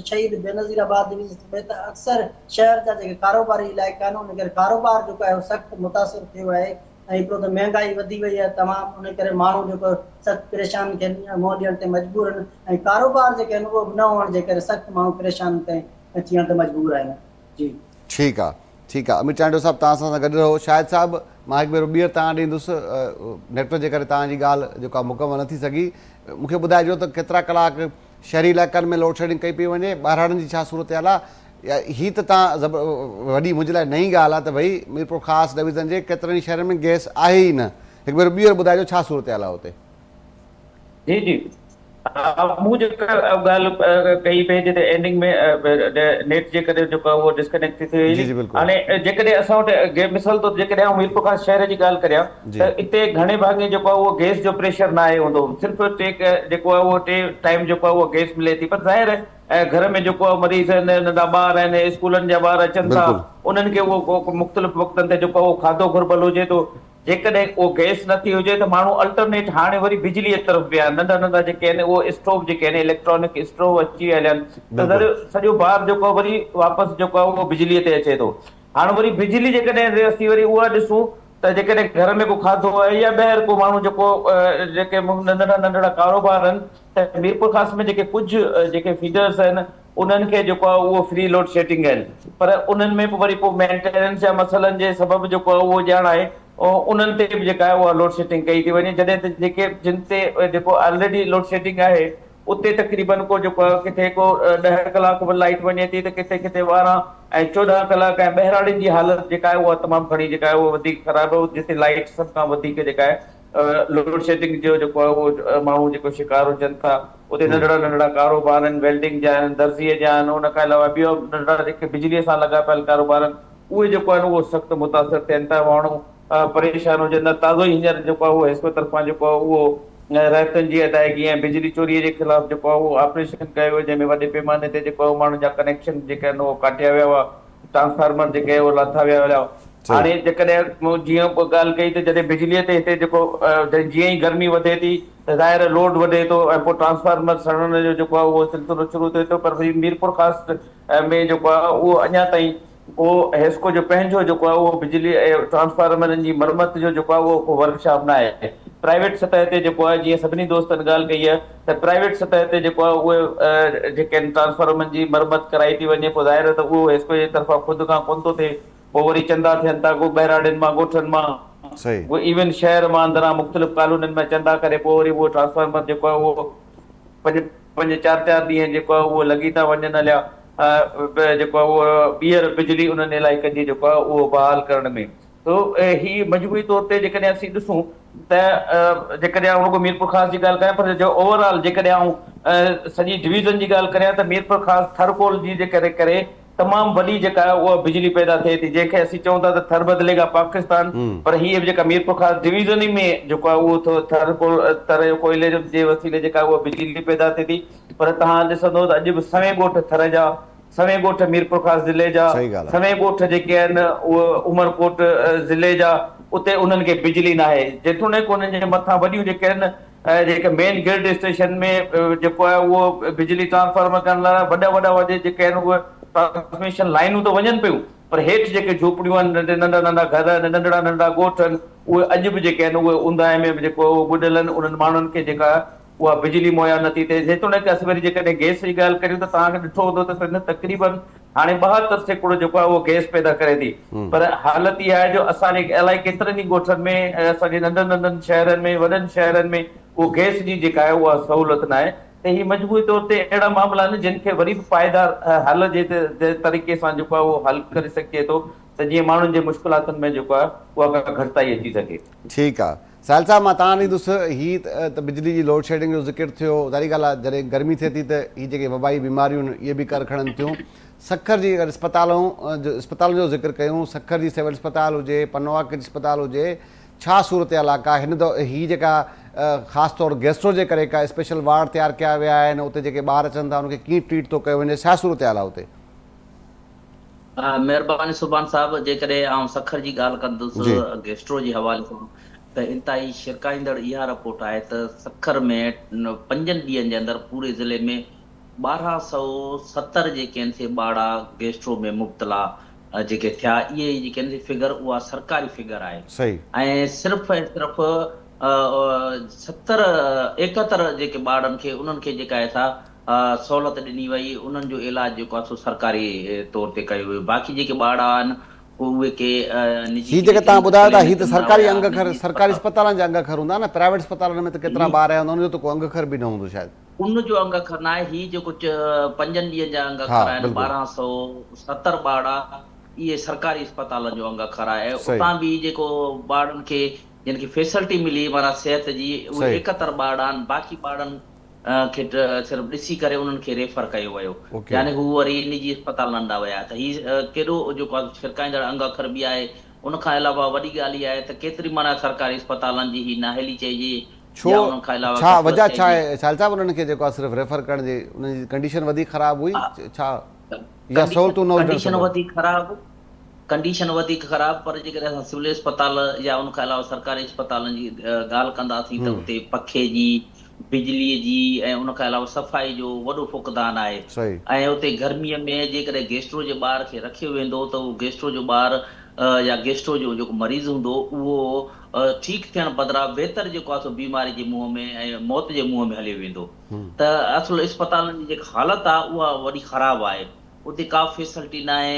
شهيد بينظير آباد ڊويزن سميت اڪثر شهر جا جيڪي ڪاروباري علائقا آهن ان ڪري ڪاروبار جيڪو آهي اهو سخت متاثر ٿيو آهي ۽ هڪڙو ته مهنگائي وڌي وئي آهي تمام ان ڪري ماڻهو جيڪو سخت پريشانين کي منهن ڏيڻ تي مجبور آهن ۽ ڪاروبار جيڪي آهن اهو به نه هئڻ جي ڪري سخت ماڻهو پريشان تي ٿيڻ تي مجبور آهن جي. ٺيڪ آ ٺيڪ آ امير چانڊيو صاحب توهان اسان سان گڏ رهو شاهد صاحب مان هڪ ڀيرو ٻيهر توهان ڏي ايندس نيٽورڪ جي ڪري توهان جي ڳالهه جيڪا مڪمل نه ٿي سگهي مون کي ٻڌائجو ته ڪيترا ڪلاڪ شهري علائقن ۾ لوڊشيڊنگ ڪئي پئي وڃي ٻهراڙين جي ڇا صورتحال آ يا هي ته توهان وڏي منهنجي لاء نئين ڳالهه آ ته ڀئي ميرپورخاص ڊويزن جي ڪيترن ئي شهرن ۾ گئس آهي ئي نه هڪ ڀيرو ٻيهر ٻڌائجو ڇا صورتحال آ اتي. جي جي مون جيڪا ڳالهه ڪئي پئي جتي اينڊنگ ۾ نيٽ جي ڪري جيڪو اهو ڊسڪنيڪٽ ٿي وئي جي جي بلڪل هاڻي جيڪڏهن اسان وٽ مثال طور جيڪڏهن آئون ميرپورخاص شهر جي ڳالهه ڪريان ته اتي گهڻي ڀاڱي جيڪو آهي اهو گئس جو پريشر ناهي هوندو صرف ٽي جيڪو آهي اهو ٽي ٽائيم جيڪو آهي اهو گئس ملي ٿي پر ظاهر آهي گهر ۾ جيڪو آهي مريض آهن ننڍا ٻار آهن اسڪولن جا ٻار اچن ٿا انهن کي اهو مختلف وقتن تي جيڪو اهو کاڌو گهربل هجي ٿو جيڪڏهن اهو گئس نه ٿي هجي ته ماڻهو الٽرنيٽ هاڻي وري بجليء طرف ويا آهن ننڍا ننڍا جيڪي آهن اهو اسٽوو جيڪي آهن اليڪٽرانڪ اسٽوو اچي ويا هليا آهن ته ذريعو سڄو بار جيڪو آهي وري واپس جيڪو آهي اهو بجليء تي اچي ٿو هاڻ وري بجلي جيڪڏهن اسين وري اها ڏسون ته جيڪڏهن گهر ۾ ڪو کاڌو آهي يا ٻاهر ڪو ماڻهو جيڪو جيڪي ننڍڙا ننڍڙا ڪاروبار آهن ته ميرپورخاص ۾ جيڪي ڪجهه جيڪي فيڊرز آهن انهن کي جيڪو آهي اهو فري لوڊ شيڊنگ آهن پر انهن ۾ به وري پوء مينٽيننس جا مسئلن جي سبب جيڪو آهي اهو ڄاڻ آهي انهن تي به جيڪا آهي اها لوڊ شيڊنگ ڪئي ٿي وڃي جڏهن ته جيڪي جن تي جيڪو آلريڊي لوڊ شيڊنگ آهي اتي تقريبن ڪو جيڪو آهي ڪٿي ڪو 10 ڪلاڪ به لائيٽ وڃي ٿي ته ڪٿي ڪٿي 12 ۽ 14 ڪلاڪ ۽ ٻهراڙين جي حالت جيڪا آهي اها تمام گهڻي جيڪا آهي اها وڌيڪ خراب آهي جتي لائيٽ سڀ کان وڌيڪ جيڪا آهي لوڊ شيڊنگ جو جيڪو آهي اهو ماڻهو جيڪو شڪار هجن ٿا اتي ننڍڙا ننڍڙا ڪاروبار آهن ويلڊنگ جا آهن درزي جا آهن ان کان علاوه ٻيو ننڍڙا جيڪي بجلي سان لڳا پيل ڪاروبار آهن اهي جيڪو آهن اهو سخت متاثر ٿين ٿا ماڻهو پريشان هجن ٿا تازو ئي هينئر جيڪو آهي اهو حيسڪو طرفان جيڪو آهي اهو رهتن جي ادائگي ۽ بجلي چوري جي خلاف جيڪو آهي اهو آپريشن ڪيو ويو جنهن ۾ وڏي پيماني تي جيڪو آهي ماڻهن جا ڪنيڪشن جيڪي آهن اهو ڪاٽيا ويا هئا ٽرانسفارمر جيڪي اهي لاٿا ويا هيا هاڻي جيڪڏهن مون جيئن به ڳالهه ڪئي ته جڏهن بجلي تي هتي جيڪو جيئن ئي گرمي وڌي ٿي ته ظاهر آهي لوڊ وڌي ٿو ۽ پوء ٽرانسفارمر سڙڻ جو جيڪو آهي اهو سلسلو شروع ٿئي ٿو پر ميرپورخاص ۾ جيڪو آهي اهو اڃا تائين ڪو حيسڪو جو پنهنجو جيڪو آهي اهو بجلي ۽ ٽرانسفارمرن جي مرمت جو جيڪو آهي اهو ڪو ورڪشاپ نه آهي پرائيويٽ سطح تي جيڪو آهي جيئن سڀني دوستن ڳالهه ڪئي آهي ته پرائيويٽ سطح تي جيڪو آهي اهي جيڪي آهن ٽرانسفارمرن جي مرمت ڪرائي ٿي وڃي پوء ظاهر آهي ته اهو حيسڪو جي طرفان خود کان ڪونه ٿو ٿئي پوء وري چندا ٿين ٿا ڪو ٻهراڙين مان ڳوٺن مان ڪو ايون شهر مان اندران مختلف ڪالونين مان چندا ڪري پوء وري اهو ٽرانسفارمر جيڪو آهي اهو پنج پنج چار چار ڏينهن جيڪو آهي اهو لڳي ٿا وڃن هليا جيڪو آهي اهو ٻيهر بجلي انهن علائقن جي جيڪو آهي اهو بحال ڪرڻ ۾ سو هي مجموعي طور تي جيڪڏهن اسين ڏسون ته جيڪڏهن آئون رڳو ميرپورخاص جي ڳالهه ڪريان پر جو اوور آل جيڪڏهن آئون سڄي ڊويزن جي ڳالهه ڪريان ته ميرپورخاص ٿرڪول جي جي ڪري ڪري تمام وڏي جيڪا آهي اها بجلي پيدا ٿئي ٿي جنهن کي اسين چئون ٿا ته ٿر بدلي گا پاڪستان پر هيء به جيڪا ميرپورخاص ڊويزن ئي ۾ جيڪو آهي اهو ٿر ڪول ٿر جو ڪوئلي جي وسيلي جيڪا اها بجلي پيدا ٿئي ٿي پر توهان ڏسندو ته اڄ به سوين ڳوٺ ٿر جا سوين ڳوٺ ميرپورخاص ضلعي جا سوين ڳوٺ جيڪي آهن اهي عمرڪوٽ ضلعي جا اتي انهن کي بجلي ناهي جيتوڻيڪ انهن جي مٿان وڏيون جيڪي آهن ۽ جيڪي مين گرڊ اسٽيشن ۾ جيڪو آهي اهو بجلي ٽرانسفارمر ڪرڻ لاء وڏا وڏا وڏي جيڪي آهن اهي ٽرانسميشن لائنون ته وڃن پيون پر هيٺ جيڪي جهوپڙيون آهن ننڍي ننڍا ننڍا گهر آهن ننڍڙا ننڍڙا ڳوٺ آهن اهي اڄ به جيڪي آهن اهي اونداهي ۾ به جيڪو اهو ٻڏل آهن انهن ماڻهن کي جيڪا اها بجلي مهيا نٿي ٿئي جيتوڻيڪ اسين وري جيڪڏهن گئس جي ڳالهه ڪريون ته توهان کي ڏٺو هوندو ته سنڌ تقريبن هاڻي 72% جيڪو آهي اهو گئس پيدا ڪري ٿي پر حالت اها آهي جو اسان جي الائي ڪيترن ئي ڳوٺن ۾ ۽ اسان جي ننڍن ننڍن شهرن ۾ وڏن شهرن ۾ اهو گئس جي جيڪا آهي اها سهولت ناهي ته هي مجموعي طور تي اهڙا معاملا آهن جن کي وري به پائيدار حل جي طريقي سان جيڪو آهي اهو حل ڪري سگهجي ٿو ته جيئن ماڻهن جي مشڪلاتن ۾ جيڪو آهي اها ڪا گهٽتائي اچي سگهي. ٺيڪ آهي ساحل صاحب مان تان ڏيندس هي ته بجلي جي لوڊ شيڊنگ جو ذڪر ٿيو ظاهري ڳالهه آهي جڏهن گرمي ٿئي ٿي ته هي جيڪي وبائي بيماريون آهن اهي به ڪر کڻن ٿيون سکر جي اگر اسپتالون جو اسپتالن جو ذڪر ڪيون سکر جي سول اسپتال هجي پنوعاقل اسپتال هجي ڇا صورتحال آهي ڪا هن هي جيڪا خاص طور گيسٽرو جي ڪري ڪا اسپيشل وارڊ تيار ڪيا ويا آهن اتي جيڪي ٻار اچن ٿا ان کي ڪيئن ٽريٽ ٿو ڪيو وڃي ڇا صورتحال آهي اتي. مهرباني سبحان صاحب جيڪڏهن آئون سکر جي ڳالهه ڪندس گيسٽرو جي حوالي سان ته انتهائي شرڪائيندڙ اها رپورٽ آهي ته سکر ۾ پنجن ڏينهن جي اندر پوري ضلعي ۾ 1270 جيڪي آهن سي ٻارڙا گيسٽرو ۾ مبتلا جيڪي ٿيا اهي جيڪي آهن سي فگر اها سرڪاري فگر آهي ۽ صرف ۽ صرف ستر ايڪهتر جيڪي ٻارڙن کي انهن کي جيڪا آهي سا سهولت ڏني وئي انهن جو علاج جيڪو آهي سو سرڪاري طور تي ڪيو ويو باقي جيڪي ٻارڙا آهن اهي ڪي نجي هي جيڪي توهان ٻڌايو ٿا هي ته ڪلينڪن ڏانهن سرڪاري ويا انگ اکر نجي سرڪاري اسپتال اسپتالن جا انگ اکر هوندا نه پرائيويٽ اسپتالن ۾ ته ڪيترا ٻار آيا هوندا ان جو ته ڪو انگ اکر به نه هوندو شايد. ان جو انگ اکر نه آهي هي جيڪو پنجن ڏينهن جا انگ ها اکر آهن بلڪل. 1270 ٻارڙا اهي سرڪاري اسپتالن جو انگ اکر آهي صحيح. اتان به جيڪو ٻارڙن کي جن کي فيسلٽي ملي معنيٰ صحت جي اهي صحيح. 71 ٻارڙا آهن باقي ٻارڙن کي صرف ڏسي ڪري انهن کي ريفر ڪيو ويو يعني هو وري نجي اسپتالن ڏانهن ويا ته هي ڪيڏو جيڪو آهي ڇرڪائيندڙ انگ اکر به آهي ان کان علاوه وڏي ڳالهه اها آهي ته ڪيتري معنيٰ سرڪاري اسپتالن جي هي نااهلي چئجي ڇو يا انهن کان علاوه ڇا غفلت وجه ڇا چئجي. آهي ساحل صاحب انهن کي جيڪو آهي صرف ريفر ڪرڻ جي انهن جي ڪنڊيشن وڌيڪ خراب هئي ڇا يا سهولتون نه هجڻ ڪنڊيشن سبب. وڌيڪ خراب ڪنڊيشن وڌيڪ خراب پر جيڪڏهن اسان سول اسپتال يا ان کان علاوه سرڪاري اسپتالن جي ڳالهه ڪنداسين ته اتي پکي جي بجلي جي ۽ ان کان علاوه صفائي جو وڏو فقدان آهي ۽ اتي گرمي ۾ جيڪڏهن گيسٽرو جي ٻار کي رکيو ويندو ته اهو گيسٽرو جو ٻار يا گيسٽرو جو جيڪو مريض هوندو اهو ٺيڪ ٿيڻ بدران ويتر جيڪو آهي سو بيماري جي منهن ۾ ۽ موت جي منهن ۾ هليو ويندو ته اصل اسپتالن جي جيڪا حالت آهي اها وڏي خراب آهي. اتي ڪا فيسلٽي ناهي،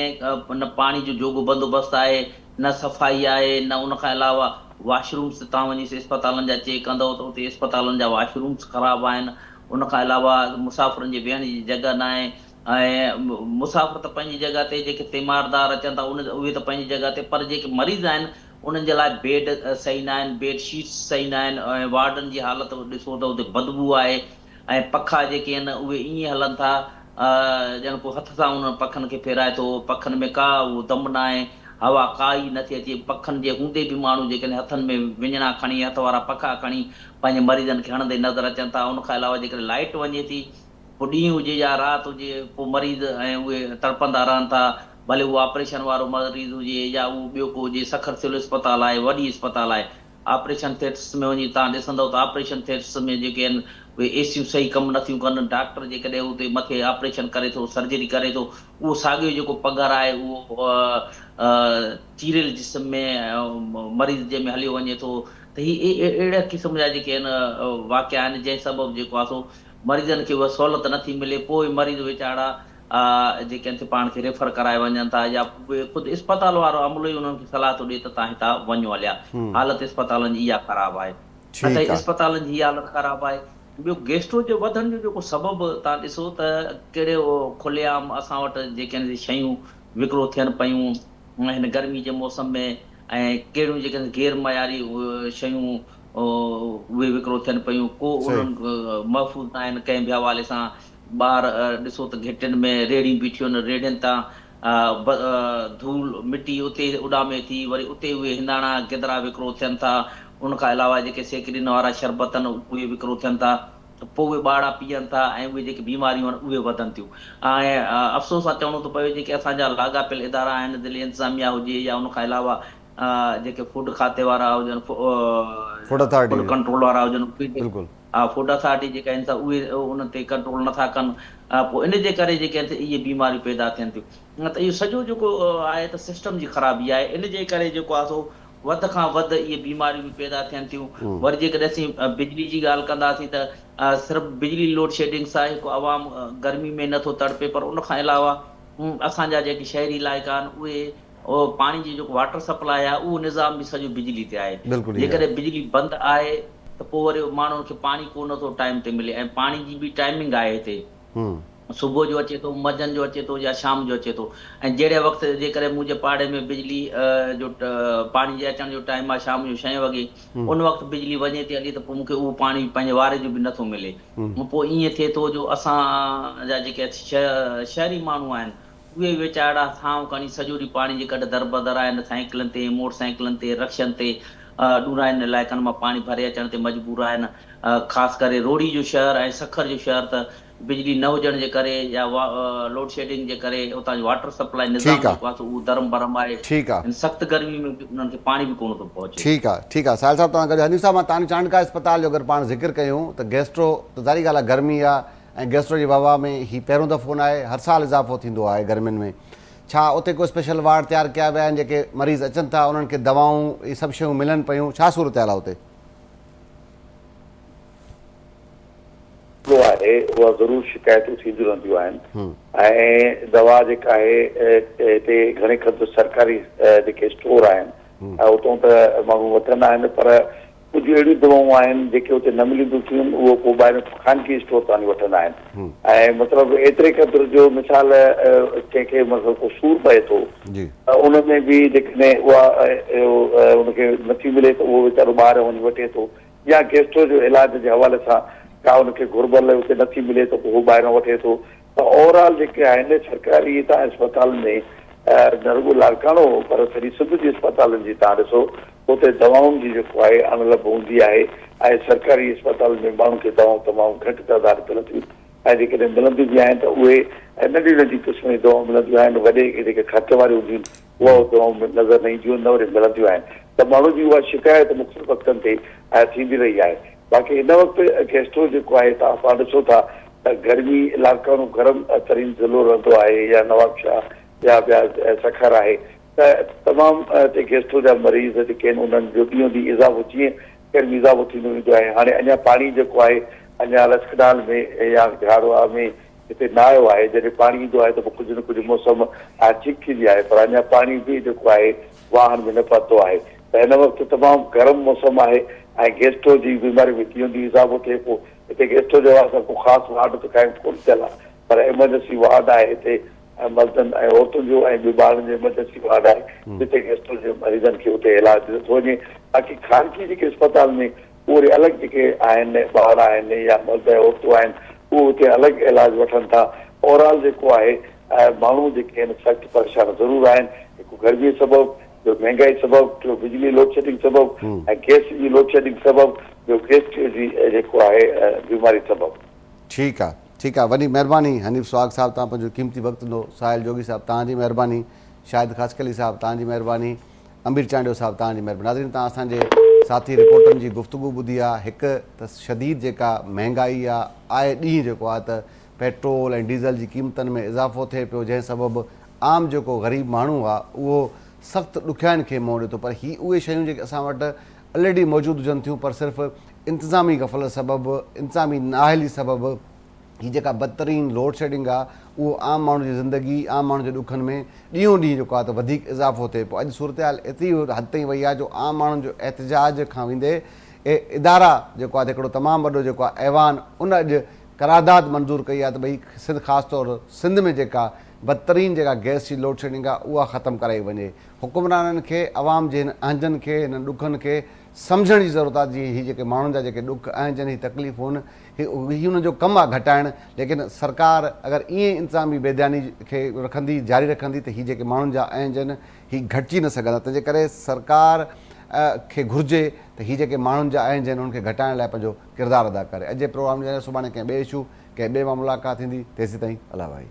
نه پاڻي جو جوڳو بندوبست آهي، نه صفائي آهي، نه ان کان علاوه واش رومس تان وڃي اسپتالن جا چيڪ ڪندؤ ته اتي اسپتالن جا واش رومس خراب آهن، ان کان علاوه مسافرن جي ويهڻ جي جڳهه ناهي ۽ مسافر ته پنهنجي جڳهه تي جيڪي تيماردار اچن ٿا اهي ته پنهنجي جڳهه تي پر جيڪي مريض آهن انهن جي لاء بيڊ صحيح ناهن، بيڊ شيٽس صحيح ناهن ۽ وارڊن جي حالت ڏسو ته اتي بدبوء آهي. ۽ پکا جيڪي آهن اهي ائين هلن ٿا ڄڻ ڪو هٿ سان انهن پکن کي ڦيرائي ٿو، پکن ۾ ڪا اهو دم ناهي هوا ڪا ئي نٿي اچي، پکن جي هوندي به ماڻهو جيڪڏهن هٿن ۾ وڃڻا کڻي، هٿ وارا پکا کڻي پنهنجي مريضن کي هڻندي نظر اچن ٿا. ان کان علاوه جيڪڏهن لائيٽ وڃي ٿي، پوء ڏينهن هجي يا رات هجي، پوء مريض ۽ اهي تڙپندا رهن ٿا، ڀلي اهو آپريشن وارو مريض هجي يا اهو ٻيو ڪو هجي. سکر سول اسپتال آهي، وڏي اسپتال آهي، آپريشن ٿيٽرس ۾ وڃي توهان ڏسندؤ ته آپريشن ٿيٽرس ۾ جيڪي آهن اهي اي سيون صحيح ڪم نٿيون ڪن، ڊاڪٽر جيڪڏهن اتي مٿي آپريشن ڪري ٿو، سرجري ڪري ٿو، اهو ساڳيو جيڪو پگهر آهي اهو چيريل جسم ۾ مريض جي ۾ هليو وڃي ٿو ته هي اهڙا قسم جا جيڪي آهن واقعا آهن جنهن سبب جيڪو آهي سو مريضن کي اها سهولت نٿي ملي پوء مريض ويچارا جيڪي آهن سي پاڻ کي ريفر ڪرائي وڃن ٿا يا خود اسپتال وارو عملو ئي انهن کي صلاح ٿو ڏئي ته تان هتان وڃو هليا. حالت اسپتالن جي اها خراب آهي. اٿئي اسپتالن جي هي حالت خراب آهي. ٻيو گيسٽرو جي وڌڻ جو جيڪو سبب تان ڏسو ته ڪهڙي کلي عام اسان وٽ جيڪي آهن سي شيون وڪرو ٿين پيون هن گرمي جي موسم ۾ ۽ ڪهڙيون جيڪي آهن غير معياري شيون اهي وڪرو ٿين پيون ڪو انهن محفوظ ناهن ڪنهن به حوالي سان ٻاهر ڏسو ته گهٽين ۾ ريڙهيون بيٺيون آهن، ريڙهين تان ڌوڙ مٽي اتي اڏامي ٿي، وري اتي اهي هنداڻا گدرا وڪرو ٿين ٿا، ان کان علاوه جيڪي سيڪرين وارا شربت آهن اهي وڪرو ٿين ٿا ته پوء اهي ٻارڙا پيئن ٿا ۽ اهي جيڪي بيماريون آهن اهي وڌن ٿيون ۽ افسوس سان چوڻو ٿو پوي جيڪي اسان جا لاڳاپيل ادارا آهن ضلعي انتظاميا هجي يا ان کان علاوه جيڪي فوڊ کاتي وارا هجن فوڊ اٿارٽي فوڊ ڪنٽرول وارا هجن اهي بلڪل. فوڊ اٿارٽي جيڪا آهن سا اهي ان تي ڪنٽرول نٿا ڪن پوء ان جي ڪري جيڪي آهن اهي بيماريون پيدا ٿين ٿيون ته اهو سڄو جيڪو آهي ته سسٽم جي خرابي آهي ان جي ڪري جيڪو آهي سو وڌ کان وڌ اهي بيماريون به پيدا ٿين ٿيون وري جيڪڏهن اسين بجلي جي ڳالهه ڪنداسين ته صرف بجلي لوڊ شيڊنگ سان هڪ عوام گرمي ۾ نٿو تڙپي پر ان کان علاوه اسان جا جيڪي شهري علائقا آهن اهي اهو پاڻي جي جيڪو واٽر سپلاء آهي اهو نظام به سڄو بجلي تي آهي بلڪل ائين آهي. جيڪڏهن بجلي بند آهي ته پوء وري ماڻهن کي پاڻي ڪو نه ٿو ٽائيم تي ملي ۽ پاڻي جي به ٽائيمنگ آهي هتي صبح جو اچي ٿو منجهند جو اچي ٿو يا شام جو اچي ٿو ۽ جهڙي وقت جيڪڏهن منهنجي پاڙي ۾ بجلي جو پاڻي جي اچڻ جو ٽائيم آهي شام جو ڇهين وڳي ان وقت بجلي وڃي ٿي هلي ته پوء مونکي اهو پاڻي پنهنجي واري جو به نٿو ملي پوء ائين ٿئي ٿو جو اسان جا جيڪي شهري ماڻهو آهن اهي ويچارڙا ٿانو کڻي سڄو ڏينهن پاڻي جي ڪڍ دربدر آهن، سائيڪلن تي، موٽر سائيڪلن تي، رڪشن تي ڏورانهن علائقن مان پاڻي ڀري اچڻ تي مجبور آهن. خاص ڪري روهڙي جو شهر ۽ سکر جو شهر ته بجلي نه هجڻ جي ڪري يا لوڊشيڊنگ جي ڪري اتان جو واٽر سپلاء نظام ٺيڪ آ. جيڪو آهي سو اهو درهم برهم آهي. ٺيڪ آ. هن سخت گرمي ۾ به انهن کي پاڻي به ڪونه ٿو پهچي. ٺيڪ آ ٺيڪ آ ساحل صاحب توهان گڏ حنيف صاحب مان تان چانڊڪا اسپتال جو اگر پاڻ ذڪر ڪيون ته گيسٽرو ته ظاهري ڳالهه آ گرمي آ ۽ گيسٽرو جي وبا ۾ هي پهريون دفعو ناهي هر سال اضافو ٿيندو آهي گرمين ۾ ڇا اتي ڪو اسپيشل وارڊ تيار ڪيا ويا آهن جيڪي مريض اچن ٿا انهن کي دوائون اهي سڀ شيون ملن پيون ڇا صورتحال آهي اتي؟ مسئلو آهي اها ضرور شڪايتون ٿينديون رهنديون آهن ۽ دوا جيڪا آهي هتي گهڻي قدر سرڪاري جيڪي اسٽور آهن اتون ته ماڻهو وٺندا آهن پر ڪجهه اهڙيون دوائون آهن جيڪي اتي نه ملنديون ٿيون اهو پوء ٻاهريون خانگي اسٽور تان وڃي وٺندا آهن ۽ مطلب ايتري قدر جو مثال ڪنهن کي مطلب ڪو سور پئي ٿو ته ان ۾ به جيڪڏهن اها ان کي نٿي ملي ته اهو ويچارو ٻاهر وڃي وٺي ٿو يا گيسٽرو جو علاج جي حوالي سان ڪا ان کي گهربل اتي نٿي ملي ته پوء هو ٻاهران وٺي ٿو ته اوور آل جيڪي آهن سرڪاري هتان اسپتالن ۾ نه رڳو لاڙڪاڻو پر سڄي سنڌ جي اسپتالن جي تان ڏسو اتي دوائن جي جيڪو آهي اڻلڀ هوندي آهي ۽ سرڪاري اسپتالن ۾ ماڻهن کي دوائون تمام گهٽ تعداد ملنديون ۽ جيڪڏهن ملنديون به آهن ته اهي ننڍي ننڍي قسم جون دوائون ملنديون آهن وڏي جيڪي خرچ واريون هونديون آهن اها دوائون نظر نه اينديون نه وري ملنديون آهن ته ماڻهن جي اها شڪايت مختلف وقتن تي ٿيندي رهي آهي باقي هن وقت گيسٽرو جيڪو آهي توهان پاڻ ڏسو ٿا ته گرمي لاڙڪاڻو گرم ترين ضلعو رهندو آهي يا نوابشاهه يا ٻيا سکر آهي ته تمام هتي گيسٽرو جا مريض جيڪي آهن انهن جو ڏينهون ڏينهن اضافو جيئن گرمي اضافو ٿيندو ويندو آهي هاڻي اڃا پاڻي جيڪو آهي اڃا لسڪنال ۾ يا گهاروا ۾ هتي نه آيو آهي جڏهن پاڻي ايندو آهي ته پوء ڪجهه نه ڪجهه موسم ٺيڪ ٿيندي آهي پر اڃا پاڻي به جيڪو آهي واهن ۾ نه پهتو آهي ته هن وقت تمام گرم موسم آهي ۽ گيسٽرو جي بيماري ۾ ڏينهون ڏينهن اضافو ٿئي پيو هتي گيسٽرو جي حوالي سان ڪو خاص وارڊ ته قائم ڪونه ٿيل آهي پر ايمرجنسي وارڊ آهي هتي مردن ۽ عورتن جو ۽ ٻيو ٻارن جو ايمرجنسي وارڊ آهي جتي گيسٽرو جي مريضن کي اتي علاج ڏنو ٿو وڃي باقي خانگي جيڪي اسپتال ۾ اهي وري الڳ جيڪي آهن ٻار آهن يا مرد ۽ عورتون آهن اهي اتي الڳ علاج وٺن ٿا اوور آل جيڪو آهي ماڻهو جيڪي آهن سخت پريشان ضرور آهن هڪ گرمي سبب ٻيو مهنگائي سبب ٽيو بجلي لوڊشيڊنگ سبب ۽ گئس جي لوڊشيڊنگ سبب ٻيو گئس جي جيڪو آهي بيماري سبب. ٺيڪ آ ٺيڪ آ وڏي مهرباني حنيف سهاڳ صاحب توهان پنهنجو قيمتي وقت ڏنو ساحل جوڳي صاحب توهان جي مهرباني شاهد خاصخيلي صاحب توهان جي مهرباني امير چانڊيو صاحب توهان جي مهرباني ناظرين توهان اسان جي ساٿي رپورٽرن جي گفتگو ٻڌي آ هڪ ته شديد جيڪا مهنگائي آ آئي ڏينهن جيڪو آ ته پيٽرول ۽ ڊيزل جي قيمتن ۾ اضافو ٿئي پيو جنهن سبب عام جيڪو غريب ماڻهو آ اهو سخت ڏکيائين کي منهن ڏي ٿو پر هي اهي شيون جيڪي اسان وٽ الريڊي موجود هجن ٿيون پر صرف انتظامي غفلت سبب انتظامي نااهلي سبب هي جيڪا بدترين لوڊ شيڊنگ آ اهو عام ماڻهو جي زندگي عام ماڻهو جي ڏکن ۾ ڏينهون ڏينهن جيڪو آ ته وڌيڪ اضافو ٿئي پيو اڄ صورتحال ايتري حد تائين وئي آ جو عام ماڻهن جو احتجاج کان ويندي ادارا جيڪو آ ته هڪڙو تمام وڏو جيڪو آ ايوان ان اڄ قرارداد منظور ڪئي آ ته ڀئي سنڌ خاص طور سنڌ ۾ جيڪا بدترين جيڪا گئس جي لوڊ شيڊنگ آ اها ختم ڪرائي وڃي حڪمرانن کي عوام جي هن اهنجن کي هنن ڏکن کي سمجهڻ جي ضرورت آ جي هي جيڪي ماڻهن جا جيڪي ڏک اهنجن هي تڪليفون هي هي انهن جو ڪم آ گهٽائڻ ليڪن سرڪار اگر ائين ئي انتظامي بيڌياني کي رکندي جاري رکندي ته هي جيڪي ماڻهن جا اهنجن هي گهٽجي نه سگهندا تنهنجي ڪري سرڪار کي گهرجي ته هي جيڪي ماڻهن جا اهنج آهن انهن کي گهٽائڻ لاء پنهنجو ڪردار ادا ڪري. اڄ جي پروگرام جي سڀاڻي ڪنهن ٻئي اشو ڪنهن ٻئي مان ملاقات ٿيندي تيسيتائين الله واهي.